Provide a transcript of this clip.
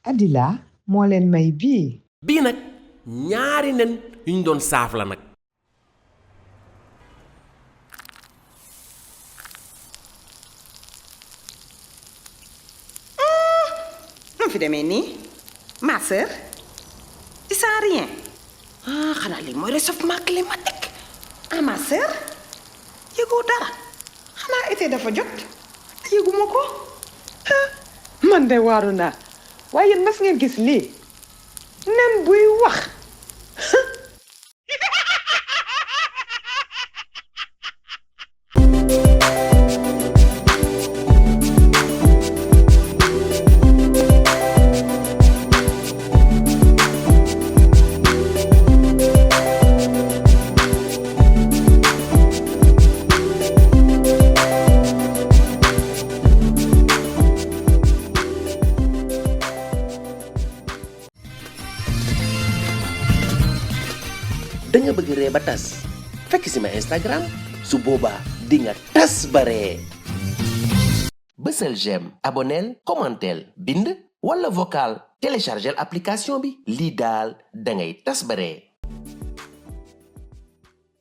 Adila moo leen may bii. bii nag ñaari nen yuñ doon saaf la nag. nu fi demee nii ma sœur tu sens rien xanaa lii mooy réchauffement climatique ma sœur yëgoo dara xanaa été dafa jot yëguma ko. man de waaru naa waaye yéen mas ngeen gis lii nen buy wax. da nga bëgg ree ba tas fekk si ma Instagram su boobaa di nga tas ba ree bësal j'aime abonneel commenteel bind wala vocal téléchargel application bi lii daal da ngay tas ba ree